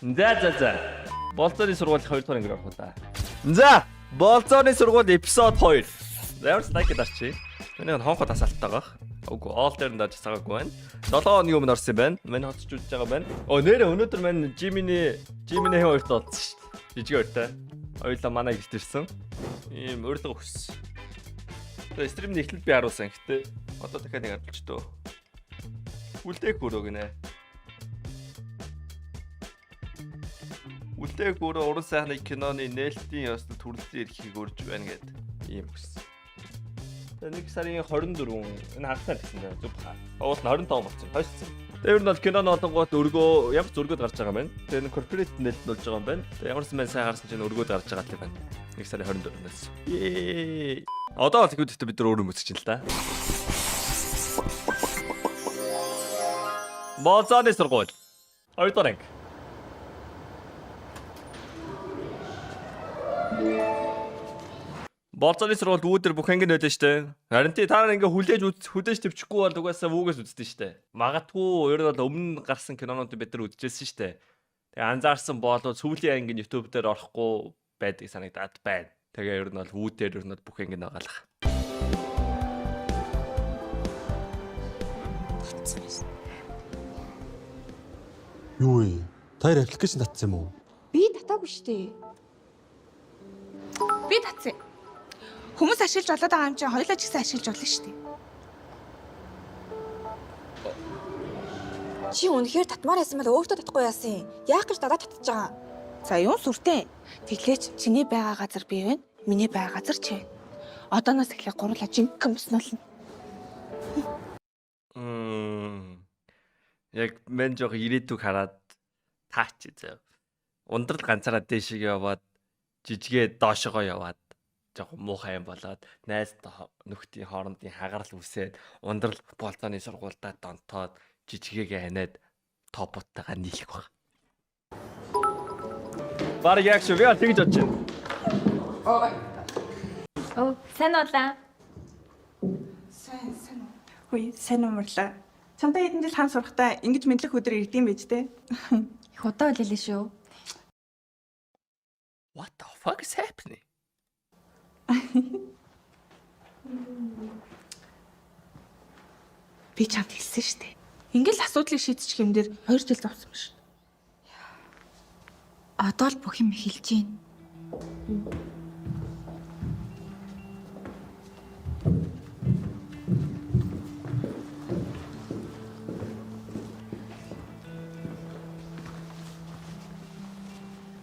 За. Болзооны сургууль 2 дугаар ангиар орох уу та. За, Болзооны сургууль эпизод 2. Ямар ч лайк дарчи. Миний хонхо тасаалттай байгаа. Үгүй, all дээр нь дарж цагаагүй байна. 7 хоногийн өмнө орсон юм байна. Миний хоцч үзэж байгаа байна. Оо, нэрээ өнөөдөр мань Жимини хэн хоёрт олцсон шүү дээ. Жижиг хоёртой. Хоёулаа манай гэрт ирсэн. Ийм урилга өгсөн. Тэгээ стримний эхлэл би харуулсан. Гэтэ одоо дахиад нэг харуулж дөө. Үлдээх өрөө гинэ. Үлдээх өрөө уран сайхны киноны нээлтийн ёслол төрөлцсөн эрхийг өрж байна гэд ийм өгсөн. Тэгээ 1 сарын 24 энэ хагастай гэсэн дээ зүг баха. Уул нь 25 болсон. Хойшсон. Тэгээ ер нь бол киноны олонгууд өргөө ямар ч өргөд гарч байгаа юм байна. Тэгээ нэг корпорат нээлт болж байгаа юм байна. Тэгээ ямар ч мэн сайн харсан чинь өргөд гарч байгаа юм байна. 1 сарын 24-нөөс. Ее. Одоо бол ихэд бид нар өөр юм үзэж байна л да. Болзооны сургууль. Хоёрдугаар анги. Болзооны сургуульд үүдэр бүх анги нь байлаа штэ. Харин тий та нар ингээ хүлээж үз хүлээж төвчихгүй бол угаасаа вүүгээс үздэг штэ. Магадгүй ер нь бол өмнө гарсан кинонуудыг бид нар үзчихсэн штэ. Тэгээ анзаарсан болоо сүүлийн анги нь YouTube дээр орохгүй байдаг санагдаад байна. Тэгээ ер нь бол вүүдээр ер нь бол бүх анги нь байгаа л. Юу вэ? Та хоёр аппликейшн татсан юм уу? Би татаагүй шүү дээ. Би татсан. Хүмүүс ашиглаж болоод байгаа юм чинь хоёулаа ч гэсэн ашиглаж болно шүү дээ. Чи үнэхээр татмаар байсан бол өөртөө татахгүй яасан юм. Яах гэж дадаа татж байгаа. За юун сүртэй. Тэглээч чиний байгаа газар би байна. Миний байгаа газар чи байна. Одооноос эхлээ гурлаа жинхэнэ боснолно. Мм. Яг мен жоох ирээдүг хараад таач зөө. Ундрал ганцаараа дээшээ яваад жижигээ доошогоо яваад жоох муухай юм болоод найз нөхдийн хоорондын хагарал үсээд ундрал болцооны сургуульдаа донтоод жижигээгээ ханиад топоттойгоо нийлэх баг. Бараг яг шүү би бол тэгж бодож байна. Оо, сайн уулаа. Сайн сайн уу. Хөөе, сайн умарлаа. Чамтай хэдэн жил хам сурахтаа ингэж мэдлэх өдөр ирдэм байж тээ. Их удаа үлээлээ шүү. What the fuck is happening? Би чамд хэлсэн шүү дээ. Ингээл асуудлыг шийдчих юм дээр 2 жил зовсон ба шүү. Одоо л бүх юм эхэлж байна.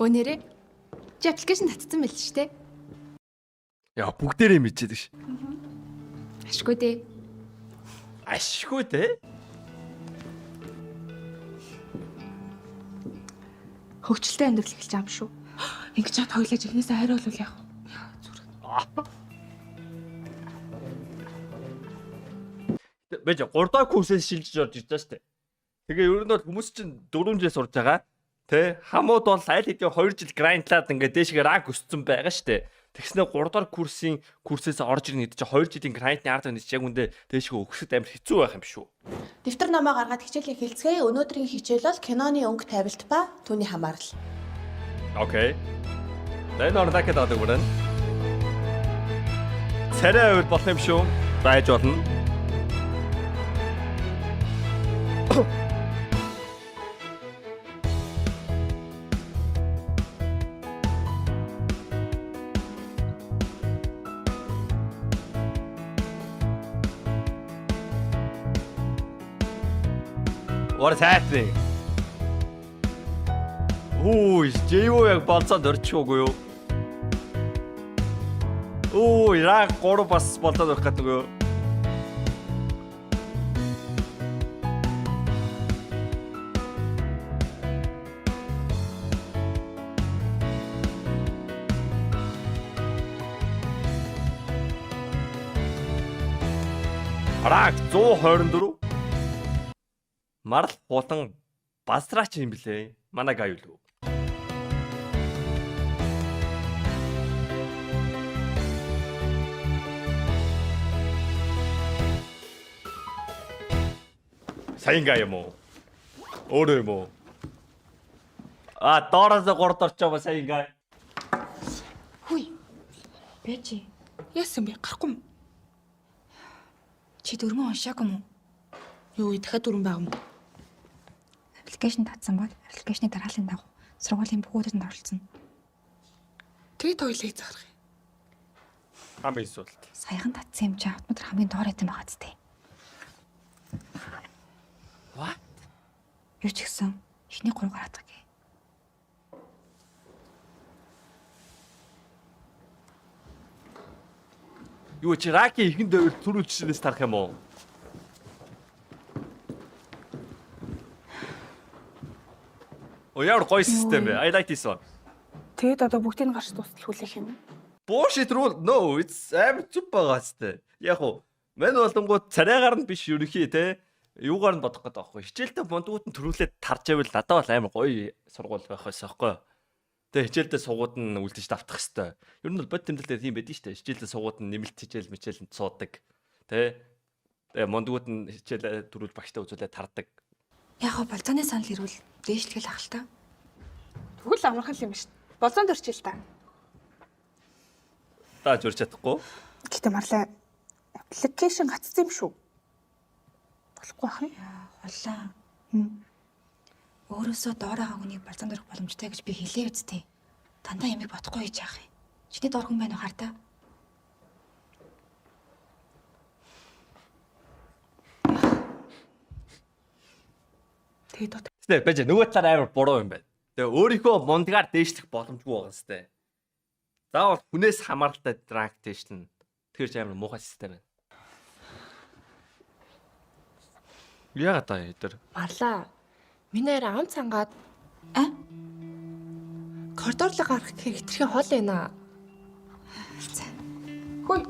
Өө нэрээ. Чи аппликейшн татсан байл шүү дээ. Яа бүгдээрээ мэдчихэд ш. Ашгүй дээ. Ашгүй те. Хөгжилтэй амьдрал эхэлж байгаа юм шүү. Ингэж чад хоёлаа жихнээсээ хайр болвол яах вэ? Зүрх. Бэж 3 дахь курсээс шилжиж орж ирж байгаа шүү дээ. Тэгээ ер нь бол хүмүүс чинь 4 жил сурж байгаа. Тэ хамууд бол аль хэдийн 2 жил грайндлаад ингээд дээшгээ ранк өссөн байгаа шүү дээ. Тэгснэ 3 дахь курсын курсээс орж ирнэ гэдэг чинь 2 жилийн грайндны ард нэгч яг үндэ дээшгээ өгсөд амар хэцүү байх юм шүү. Дэвтэр номоо гаргаад хичээлээ хэлцгээе. Өнөөдрийн хичээл бол киноны өнгө тавилт ба түүний хамаарал. Окей. Энэ орнакад адаг бүрэн. Царай байвал болох юм шүү. Байж болно. What is happening? Үгүй, Жэйвөө яг болцоонд орчихоогүй юу? Үгүй, ранг 3 бас болцоонд орох гэдэг юу? Ранг 124. Марл хулан базраач юм блэ? Манай гай юу? Саян гай юм уу? Өөрөө юм уу? А доороос 3-д орчоо ба сайн ингээ. Хүй. Бэжи. Яасан бэ? Гарахгүй юм. Чи дөрмөн уншаагүй юм уу? Юу вэ? Дахиад дөрвөн байгаа юм уу? Аппликейшн татсан бол аппликейшны дарааллын дагуу сургуулийн бүх өдөнд оролцоно. Тэгээд хоёлыг зарах юм. Хамгийн сүүлд. Саяхан татсан юм чи автомат хамгийн доор хэдэн байгаа зү. What? Юу ч гэсэн эхний 3 гараадах гээ. Юу чи Раки ихэнд байвал түр үчнээс тарах юм уу? Оо ямар гоё систем бэ? I like this one. Тэгээд одоо бүгдийг нь гарч дуустал хүлээх юм. Bullshit rule. No, it's амар зүг байгаа сте. Яг уу мань болонгууд царайгаар нь биш ерөнхий те юугаар нь бодох гэдэг аахгүй. Хичээлдээ бундгууд нь төрүүлээд тарж байвал надад бол амар гоё сургууль байх байсан аахгүй. Тэгээ хичээлдээ суугууд нь үлдэж давтах хэвээр. Ер нь бол бод тэмдэглэл дээр тийм байдэн штэ. Хичээлдээ суугууд нь нэмэлт хичээл мичээлэнд суудаг. Тэ. Тэгээ мундгууд нь хичээлээ төрүүл багштай үзүүлээд тардаг. Яг го болцооны санал ирвэл дээшлгэл ах л та. Тэгвэл амархан юм шүү дээ. Болзон төрчил та. Та зурж чадахгүй. Гэтэ марлаа аппликейшн гацсан юм шүү. Болохгүй ах юм. Хуллаа. Өөрөөсөө доор байгаа хүнийг болцоонд өрөх боломжтой гэж би хэлээ үсттэй. Дандаа ямиг бодохгүй хийж яах юм. Чиний доор хүн байна уу хар та? Тэгээд одоо Тэ байж нөгөө талаар амар буруу юм байна. Тэгээ өөрийнхөө мундгаар дээшлэх боломжгүй байгаа сте. Заавал хүнээс хамааралтай дранк дээшлэн. Тэгэхээр ч амар муухай систем байна. Яагаад та эдэр? Марлаа. Миний арай ам цангаад А? коридорлоо гарах гэхээр хитрхи хол байна. За. хөөе.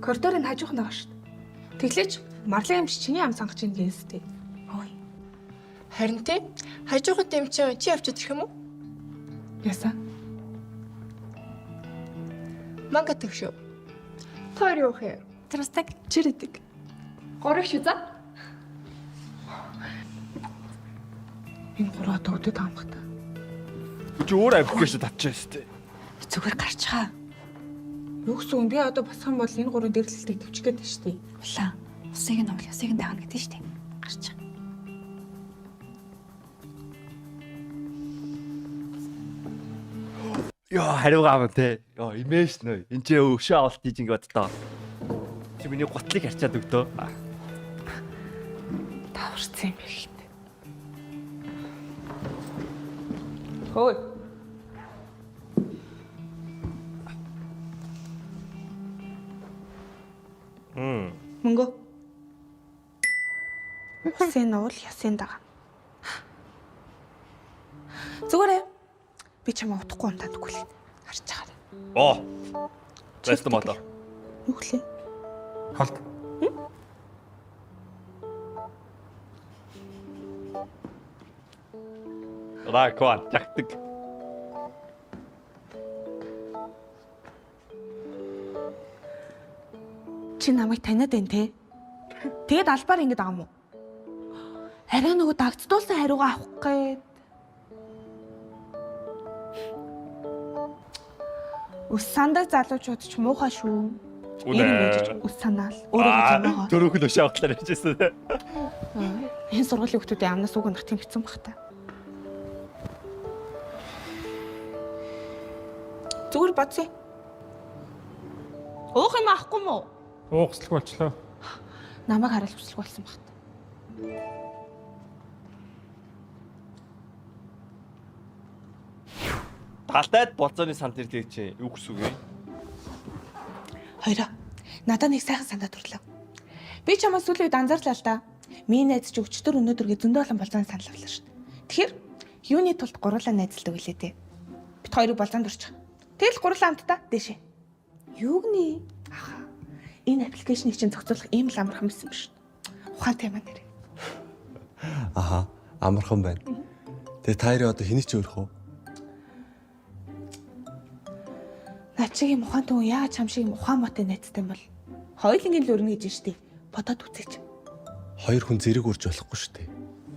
Коридорын хажуухан байгаа шүү дээ. Тэглээч марлаа юм чи чиний ам цангаж ин гэнстэй. Ой. Харин тийм хажуухан тэм чи чи явчих ирэх юм уу? Яасан? Манга төгшөө. Тоор юу хэ? Тэрстэг Чирэдэг. гурав шүү за. Энэ гурав одоо өдөд таамагтай. Чи өөр аппликейшн татчихсан сте. Зүгээр гарчгаа. Юу гэсэн юм би одоо босох юм бол энэ гурван дэрлэлтийг төвчих гээд байна шүү дээ. Хуллаа. Усыг нь овл, усыг нь дагна гэдэг шүү дээ. Гарчгаа. Йоо хариугаа аван те. Йоо имэж нөө. Энд чи өшөө авалт хийж ингэ боддоо. Чи миний гутлыг харчаад өгдөө. Таварцсан юм байна л дээ. Хөөе. Мөнгө. Усын нуул ясын дага. Зүгээрээ. Би чамаа утахгүй юм тандгүй л. Харж байгаа. Оо. Зайсан модоо. Юу гэлээ? Холд. Ракван тактик. Чи намайг таниад байна те. Тэгэд албаар ингэж байгаа юм уу? Арай нөгөө дагцдуулсан хариугаа авах гээд. Өс сандаа залуучууд ч муухай шүү. Үнэ. Ер нь байж өс санаал өөрийгөө зомоогоо. Дөрөв хөл өшөө авахлаар ярьжсэн. Энэ сургуулийн хүмүүсийн амнаас үг унах тийм хэцүү бах та. Зүгээр бодсон. Уух юм авахгүй мó? Уугслаг болчлоо. Намайг хараал хүслэг болсон баг та. Талдайд болцооны санд ирлээ чи юу гэсэн үг юм? Хоёроо. Надад нэг сайхан санаа төрлөө. Би чамаас сүүлийн үед анзаарлаа л да. Миний найз чи өчтөр өнөөдргээ зөндөө олон болзоон санал авлаа шүү дээ. Тэгэхээр юуны тулд гурлаа найзалдаг билээ те. Бит хоёрыг болзоонд өрчих. Тэгэл гурлаа хамтдаа дээшээ. Юу гинэ? Аха. Энэ аппликейшнийг чинь зохицуулах ийм л амархан байсан биш. Ухаантай юм аа нэрээ. Аха, амархан байна. Тэгээ та хоёрын одоо хэний ч өөрөх үү? Над шиг юм ухаантай хүн яаж чам шиг юм ухаан мотой найзтай юм бол хоёулангийн л өрнө гэж штий. Бодоод үзээч. Хоёр хүн зэрэг үрж болохгүй шүү дээ.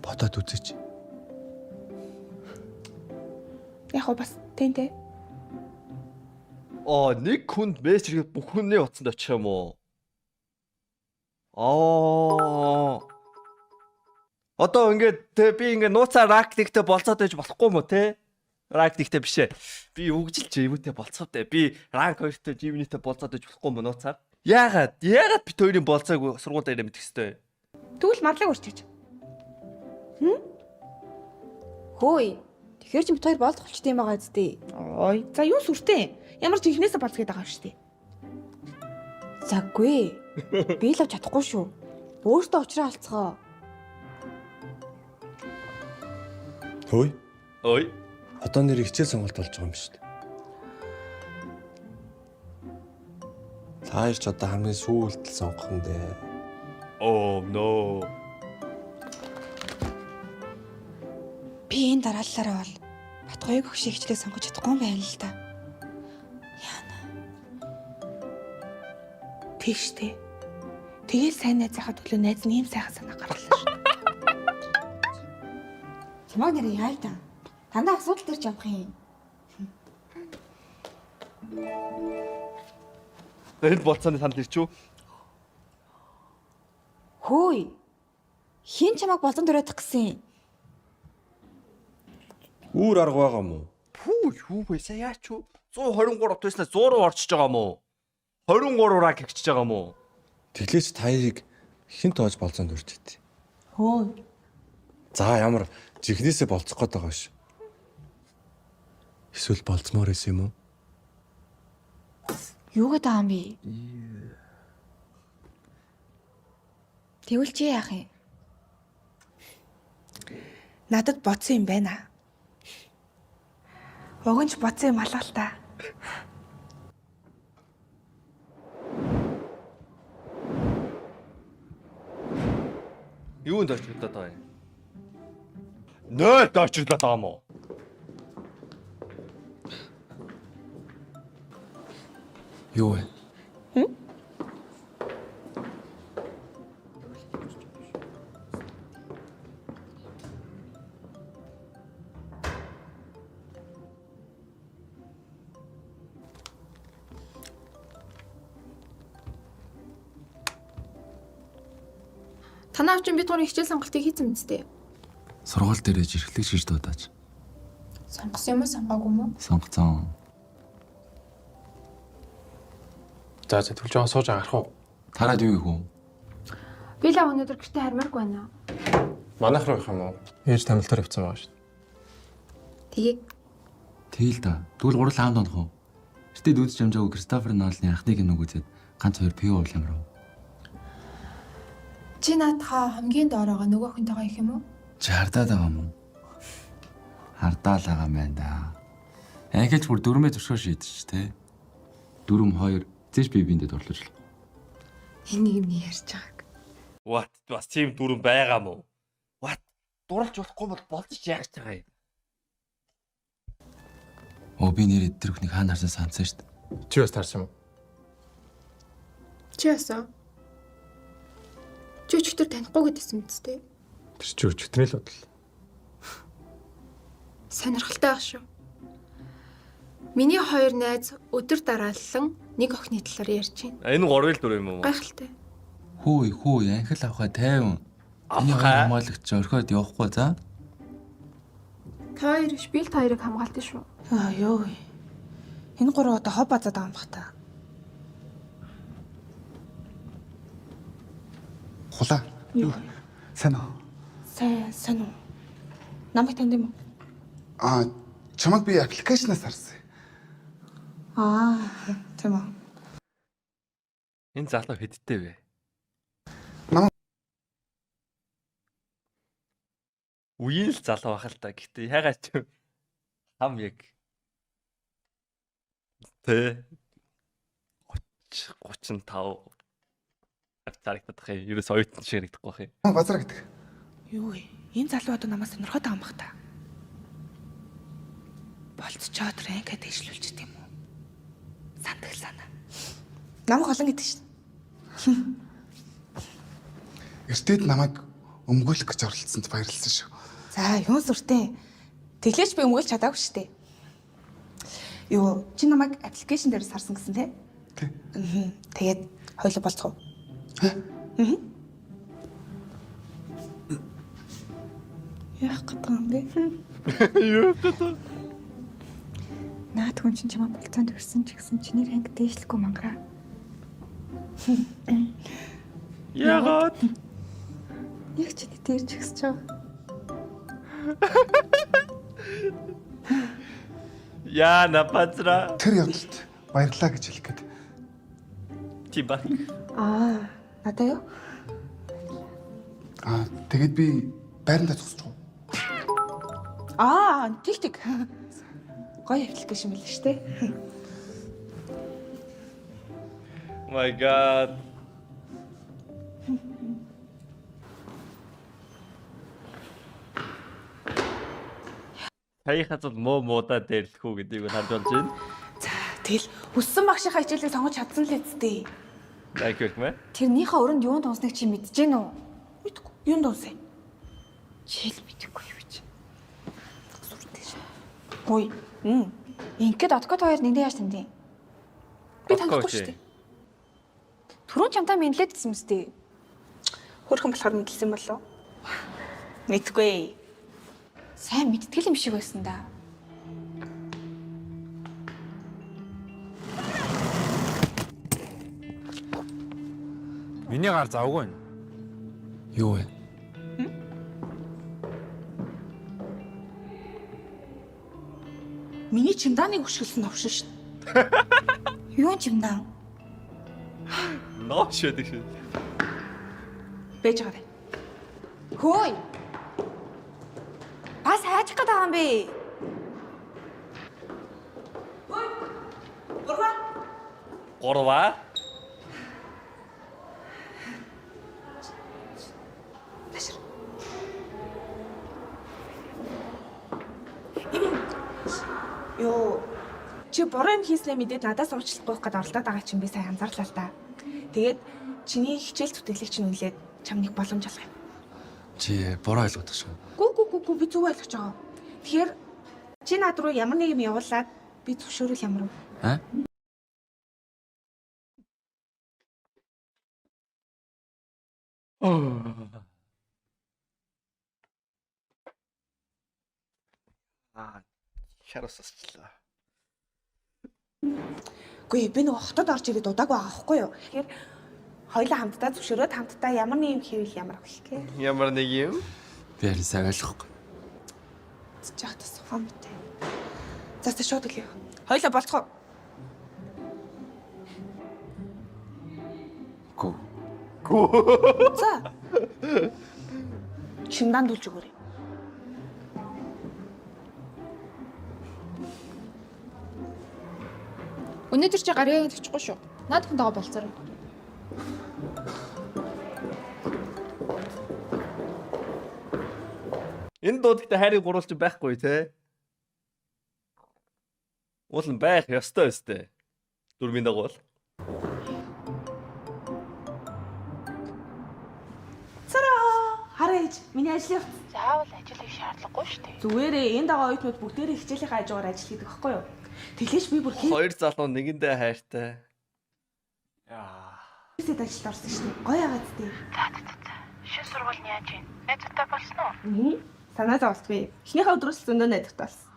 Бодоод үзээч. Яг хоо бас тэн тэ. Аа, нэг хүнд мессеж ирэхэд бүх хүний утсанд очих юм уу? Аа. Одоо ингээд те би ингээд нууцаа rank нэгтэй болцоод байж болохгүй мө те? Rank нэгтэй биш ээ. Би үгжилж эвүүтэй болцоод те. Би rank хоёртой Jimny-тэй болцоод байж болохгүй мө нууцаар? Яагаад? Яагаад бит хоёрын болцоог сургууль дээр мэдэх хэвтэй? Тэгвэл мадлыг урчиж. Хөөе. Тэгэхээр чи бит хоёр болдох болчтой юм байгаа үсттэй. Ой, за юу сүртэй? Ямар ч ихнээсээ болц гээд байгаа шүү дээ. Заггүй. Би л авч чадахгүй шүү. Өөртөө уучраа алцгаа. Хөөе. Ой. Одоо нэр хичээл сонголт болж байгаа юм шүү дээ. Та хоёр ч одоо хамгийн сүүлд л сонгох нь дээ. Oh no. Би энэ дарааллаараа бол Батгоёг өгшийг хичээлээ сонгож чадахгүй юм байна л да. Тийш дээ. Тэгэл сайн найзынхаа төлөө найз нь ийм сайхан санаа гарлаа шүү. Чамайг нэрээ яа та. Дандаа асуудал дээр ч явах юм. Энэ болцооны санал ирч үү? Хөөе. Хин чамайг болон дөрөөх гэсэн юм. Үүр арга байгаа мó? Пүү юу вэ? Сая яач юу? 123 от байснаа 100 руу орчиж байгаа мó? 23 раа гихчиж байгаа мó? Тэглээч та хоёрыг хэн тоож болцоонд урьж ид. Хөө. За ямар жихнээсээ болцох гээд байгаа ш. Эсвэл болцмоор байсан юм уу? Юу гэдэг юм бэ? Тэгвэл чи яах юм? Надад бодсон юм байна. Уг нь ч бодсон юм алга л та. Юунд очирлоод байгаа юм? Нөлд очирлоод байгаа мó? Юу вэ? Танаа авчин бид гурын хичээл сонголтыг хийсэн мэт дээ. Сургууль дээр ээж эрхлэг шиж дуудаач. Сонгосон юм уу сонгоогүй юм уу? Сонгоцсон. За за тэгвэл жоохон сууж агарах уу? Тараад юу их үү? Би л өнөөдөр гэртээ хармааргүй байна. Манайх руу явах юм уу? Ээж тамилтаар явцсан байгаа шүү дээ. Тэгээ. Тэгэл да. Тэгвэл гурал хаанд унах уу? Эртээ дүүдж амжаагүй Кристофер Нолны анхны киног үзээд ганц хоёр пиво уух юм руу. Чи наадхаа хамгийн доор байгаа нөгөө охинтойгоо их юм уу? Чи хардаад байгаа юм уу? Хардаал байгаа юм байна да. Анхилч бүр дөрмөө зөршөө шийдэж тэ. Дөрөм хоёр зэж би биэндээ дурлаж л. Энэ юм нэг ярьж байгааг. What? Бас тийм дүрэн байгаа мó? What? Дурлж болохгүй бол болчих яах гэж байгаа юм? Оо би нэр тэр бүхнийг хаана харсан санасан шүү дээ. Чи бас таарсан юм уу? Чи яасан? Чи өчигдөр танихгүй гэдсэн мэт дээ. Тэр чи өчигдрээ л бодлоо. Сонирхолтой байх шүү. Миний хоёр найз өдөр дараалан нэг охины талаар ярьж байна. Энэ гурвын л дүр юм уу? Гайхалтай. Хүү хүү анхил авахаа тайван. Миний хоёр Авахаа? хамгаалагч орхиод явахгүй за. Та хоёр биш би л та хоёрыг хамгаалдаг шүү. Аа ёо. Энэ гурав одоо хоб базаад байгаа юм бах та. Хулаа. Юу? Сайн уу? Сайн сайн уу? Намайг танд юм уу? Аа, чамайг би аппликейшнаас харсан. Аа, тийм үү. Энэ залуу хэдтэй вэ? Намайг Үеийн л залуу бах л та. Гэтэ ягаад ч хам яг тэ 30 35 харагдах юм. Ерөөс оюутан шиг харагдахгүй байх юм. базар гэдэг. Юу вэ? Энэ залуу одоо намайг сонирхоод байгаа юм бах та. Болцчоод рэнкэ дэвшлүүлчихдээ юм уу? Сандал санаа. Намайг олон гэдэг шин. Эртээд намайг өмгөөлөх гэж оролцсонд баярлсан шүү. За, юун сүртэй. Тэглээч би өмгөөлж чадаагүй шүү дээ. Юу, чи намайг application дээр сарсан гэсэн тий? Тий. Тэгээд хоёулаа болцгоо. Аа. Яах гэдэг юм бэ? Юу гэдэг? Наад хүн чинь чамаа болцоонд өрсөн ч гэсэн чиний ранг дээшлэхгүй мангараа. Ягаад? Яг чиний дээр ч ихсэж байгаа. Яа напацра. Тэр явдалд баярлаа гэж хэлэх гээд. Чи ба. Аа, надаа юу? Аа, тэгээд би байрандаа зогсож байгаа. Аа, тэг тэг. Гоё application байл шүү дээ. My god. Саяхаас бол муу муудаа дээрлэх үү гэдгийг нь харж болж байна. За, тэгэл хүссэн багшийнхаа хичээлийг сонгож чадсан л үсттэй. Лайк өгөх мэ. Тэрнийхээ өрөнд юунд унсныг чи мэдэж гин үү? Мэдгүй. Юунд унсан? Чил мэдэхгүй юу чи. Сүртэй шин. Гой. Ингээд Откот хоёр нэгдээ яаж тандیں۔ Би танихгүй шүү дээ. Түрүүн чамтай мэдлээд ирсэн мэт дээ. Хөөрхөн болохоор мэдлсэн болов уу? Мэдгүй. Сайн мэдтгэл юм шиг байсан да. Миний гар завгүй байна. Юу вэ? Миний чимдааныг өшгөлсөн новшин шүү дээ. Юу чимдаа? Ноо шүдэг шээ. Бэж байгаарай. Хөөй. Бас хайчих гээд байгаа юм бэ? Гурваа. Ташир. Йоо. Чи буруу юм хийснээ мэдээд надаас уучлахгүй гээд оролдоод байгаа чинь би сайн анзаарлаа л та. Тэгээд чиний хичээл зүтгэлийг чинь үнэлээд чам нэг боломж олох юм. Чи буруу ойлгоод байгаа шүү. Гү гү гү гү би зөв ойлгож байгаа. Тэгэхээр чи над руу ямар нэг юм явуулаад би зөвшөөрөл ямар вэ? Аа? Аа, шарасчлаа. Үгүй би нөгөө хотод орж ирээд удааг байгаа байхгүй юу? Тэгэхээр хоёлаа хамтдаа зөвшөөрөөд хамтдаа ямар нэг юм хийвэл ямар вэ гэх. Ямар нэг юм? Би харин сайн ойлгохгүй. Цэцэг тас ухаан битээ. За за шууд гэлээ. Хоёлаа болцгоо. Гүү. За. Чимдаан дүүлж өгөөрэй. Өнөөдөр чи гарьяагийн очихгүй шүү. Наад хүнтэйгээ болцоорой. Энэ дууд гэхдээ хайрыг гурвалж байхгүй те. Уул нь байх ёстой өстэй. Дөрмийн дагуу бол. Цараа! Хараа ээж, миний ажлын явц. Заавал ажил хийх шаардлагагүй шүү дээ. Зүгээрээ энд байгаа оюутнууд бүгдээрээ хичээлийнхээ хажуугаар ажил хийдэг байхгүй юу? Тэглээч би бүр Хоёр залуу нэгэндээ хайртай. Яа. хийсэд ажилд орсон шүү дээ. Гоё яагаад тээ. За за за. Шин сургууль нь яаж вэ? Найзуудтай болсон уу? Санаа зовлтгүй. Эхнийхээ өдрөөс л зөндөө найдвартай болсон.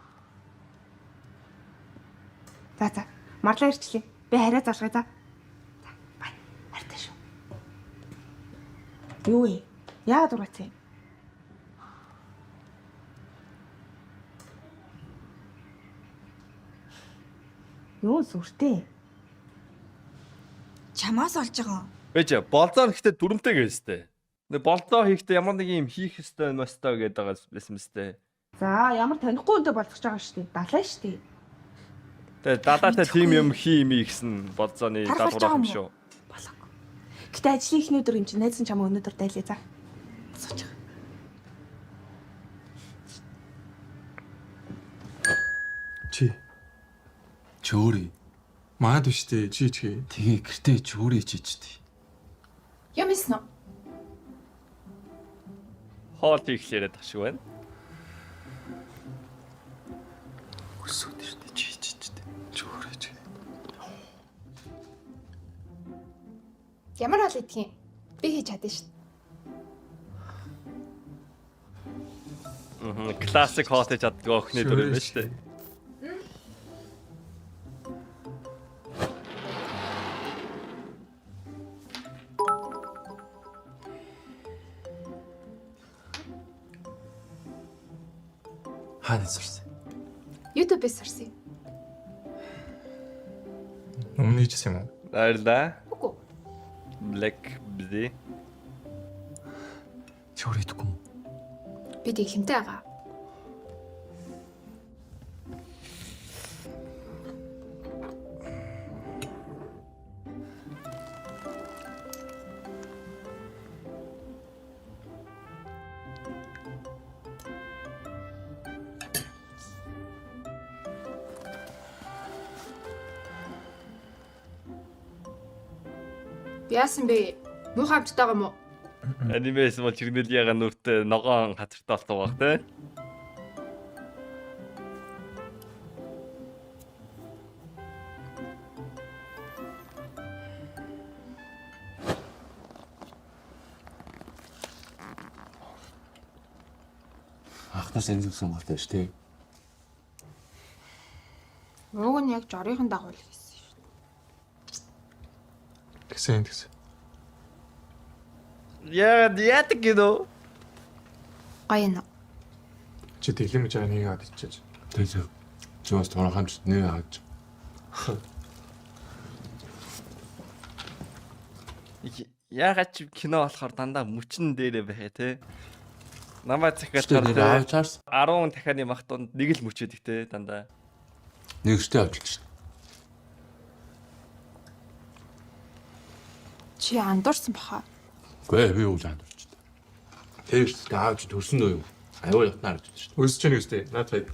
За за. Марлаа ирчлээ. Би хараа залгая за. За, бай. Хайртай шүү. Юу вэ? Яагаад ургац юм? Юу сүртэй? Чамаас олж байгаа. Бэж болзоо гэхдээ дүрмтэй гэжтэй. Нэг болзоо хийхдээ ямар нэг юм хийх ёстой юм ёстой гэдэг байгаа байсан мэт. За, ямар танихгүй хүнтэй болцож байгаа шүү дээ. Далай шүү дээ. Тэгээ далаатай тим юм хий юм гэсэн болзооны Тарах болж даалгавар байгаа юм юм шүү. Болоог. Гэтэ ажлын эхний өдөр юм чинь найз нь чамаа өнөөдөр дайлээ за. Сууж байгаа. Чи. Чи өөрөө. Манад биш үү? Чи чи. Тэгээ гэртээ чи өөрөө чичтэй. Юм исэн үү? Хоол хийх яриад тах шиг байна. Өсөөд шүү дээ. Чи чичтэй. Ямар хоол идэх юм? Би хийж чадна шүү. Мгм. Классик хоол хийж чаддгүй охины дүр юм байна шүү дээ. Хаана сурсан? YouTube-ээс сурсан юм. Өмнө хийжсэн юм уу? Баярлаа. Үгүй. Black busy. Чи өөр идэхгүй юм уу? Би дэглэмтэй байгаа. Яасан бэ? Муухай амттай байгаа юм уу? Анимээс бол чиргнэл яга нүртэй ногоон хацартай болдог байх те. Анхнаас энэ зүг сонголт байж тээ. Ууг нь яг жорынхон дагуу л хийсэн шүү. Тэгсэн тэгсэн. Яагаад яадаг гинөө? Гоё юм уу? Чи дэглэм гэж байгаа нэг аваад ичээж. Тэг зөв. Чи бас туран хамч нэ хааж. Яагаад чи кино болохоор дандаа мөчн дээрээ байх те. Намайг Гэтэ захиалгаар нэр те. аав чаарс. 10 дахианы мах дунд нэг л мөч өгдөг те дандаа. Нэгштэй авч шин. Чи андуурсан баха. Гүй би юу л андуурч. Тэр шүү дээ аав чи төрсөн дөө юу? Аюу ятнаа гэж шүү. Өсөж чинь үстэй. Наад хай.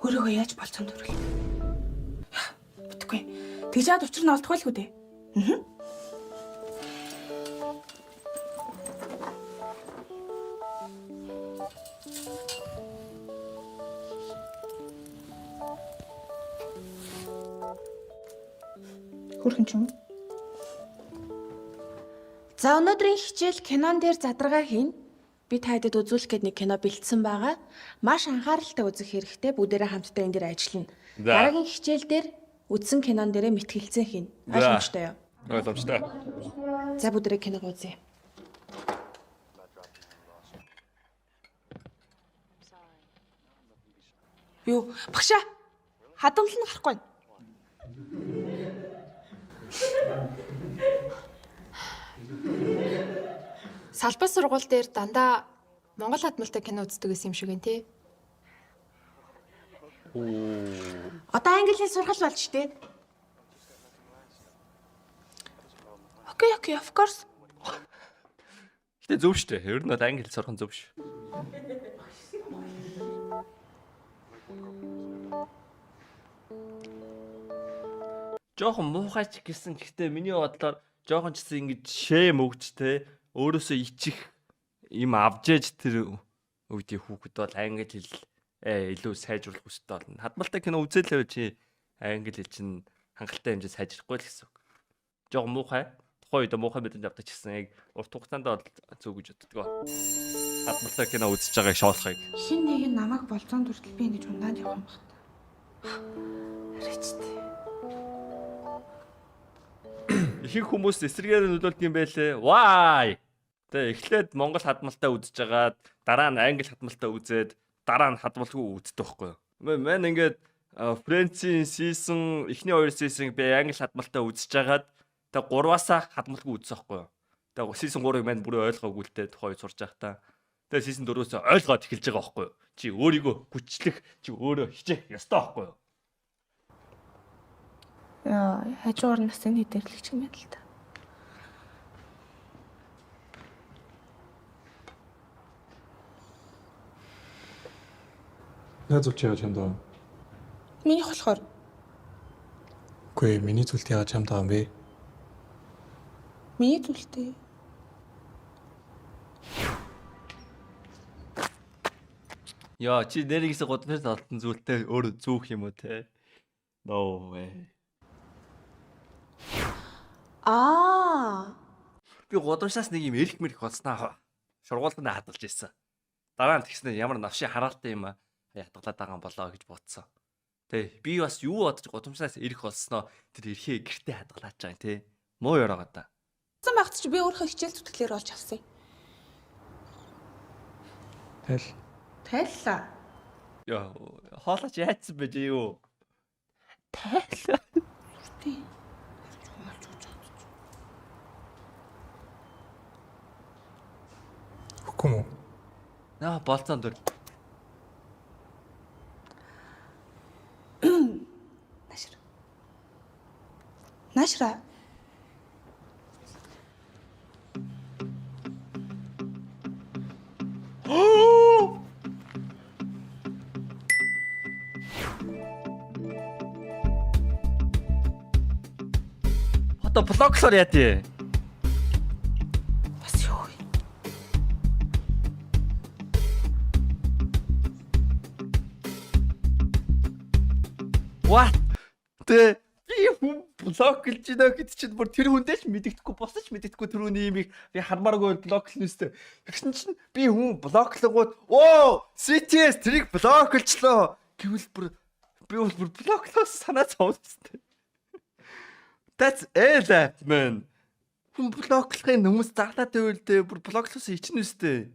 Өөрийгөө яаж болцоонд хүрэл. Мэдгүй. Тэгж яад учир нь олдохгүй л хүү дээ. Аа. Хөрхэн ч юм уу? За өнөөдрийн хичээл кинон дээр задаргаа хийн. Би та хэдэд үзүүлэх гээд нэг кино бэлдсэн байгаа. Маш анхааралтай үзэх хэрэгтэй. Бүгдээрээ хамтдаа энэ дээр ажиллана. За. Дараагийн хичээл дээр үзсэн кинон дээрээ мэтгэлцэн хийн. За. Ойлгомжтой юу? Ойлгомжтой. За бүгдээрээ киног үзье. Юу, багшаа. Хадамлал нь гарахгүй байна. Салбар сургууль дээр дандаа Монгол хадмалтай кино үздэг гэсэн юм шиг байна тий. Одоо англи хэл сургал болж штэ. Okay, okay, of course. Гэтэ зөв шүү дээ. Ер нь бол англи хэл сурах нь зөв шүү. Жохон муухай ч гэсэн гэхдээ миний бодлоор жохон ч гэсэн ингэж шэм өгч те өөрөөсөө ичих юм авч ээж тэр үүдийн хүүхэд бол англи хэл илүү сайжруулах хүсэлтэй болно. Хадмалтай кино үзээлээ чи англи хэл чинь хангалттай хэмжээ сайжрахгүй л гэсэн үг. Жохон муухай тухайн үед муухай мэдрэмж авдаг ч гэсэн яг урт хугацаанд бол зөв гэж боддог. Хадмалтай кино үзэж байгааг шоолохыг. Хин нэг нь намайг болцоонд хүртэл би ингэж ундаанд явах юм бах та. Арайчтай. Ихэнх хүмүүс эсрэгээр нөлөөлдөг юм байлээ. Why? Тэ эхлээд Монгол хадмалтай үзэж байгаад дараа нь англи хадмалтай үзээд дараа нь хадмалгүй үздэг байхгүй юу? Мэн ингээд Френцийн season эхний хоёр season би англи хадмалтай үзэж байгаад тэг гурваасаа хадмалгүй үзсэн байхгүй юу? Тэг season 3-ыг мань бүрээ ойлгоогүй л дээ тухайн үед сурж байхдаа. Тэг season 4-өөс ойлгоод эхэлж байгаа байхгүй юу? Чи өөрийгөө хүчлэх, чи өөрөө хичээх ёстой байхгүй юу? Яа, хажуугаар нь бас энэ хэдэрлэгч юм байна л та. Наад зүлт яаж чамд байгаа юм? Минийх болохоор Үгүй ээ, миний зүлт яаж чамд байгаа юм бэ? миний зүйлтэй. Яа, чи нэрийгээс гудамжаас олдсон зүйлтэй өөр зүүх юм уу те? No way. Аа. Би гудамжаас нэг юм эрх мэрх олсноо шургуулганд хадгалж ирсэн. Дараа нь тэгснэ ямар навши хараалтай юм хадгалаад байгаа юм болоо гэж бодсон. Тэ би бас юу бодож гудамжаас эрх олсноо тэр эрхээ гэртээ хадгалаад байгаа юм те. Муу ёроогоо та. Сан багт чи би өөрөө хичээл зүтгэлээр олж авсан юм. Тайл. Тайллаа. Яа, хоолойч яатсан бэ чи юу? Тайлаа. Тий. Үгүй юм уу? Наа болцоон дөр. Наашир. Наашра. Одоо блоклоор яа тий? Бас юу вэ? What? Тэ би хүн блоклж гинэ гэд чинь бүр тэр хүндээ ч мэддэхгүй босч мэддэхгүй тэр хүний имийг би хармааргүй блоклно өстэй. Тэгсэн чинь би хүн блоклогууд оо CTS тэрийг блоклчлоо гэвэл бүр би бол бүр блоклоос санаа зовсон. That's a man. Хүн блоклохын хүмүүс зарлаад байвал тэ бүр блоклоос ичнэ өстэй.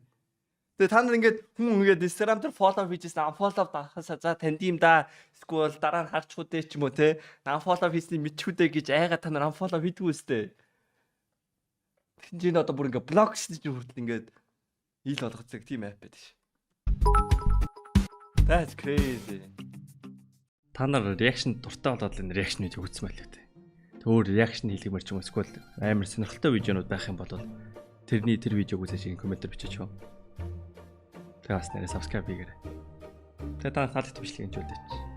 Тэгээ та нар ингээд хүн ингээд Instagram дээр follow хийжсэн unfollow дарахасаа за танд юм да. Эсвэл дараа нь харчих үү ч юм уу те. Unfollow хийсний мэдчихүү дээ гэж айгаа та нар unfollow хийдгүү өстэй. Тэгсэн чинь энэ одоо бүр ингээд блок шин чинь хүртэл ингээд ил болгоцдог тийм app байдаг ш. That's crazy. Та нар reaction дуртай болоод л энэ reaction видео үзсэн байлээ те. Тэг өөр reaction хийлгэмэр ч юм уу эсвэл амар сонирхолтой видеонууд байх юм бол тэрний тэр видеог үзэж ин комментэр бичээч юу. Тэгээ бас нэрээ subscribe хийгээрэй. Тэгээ та таалагдсан бичлэгийг хэмжүүлээч.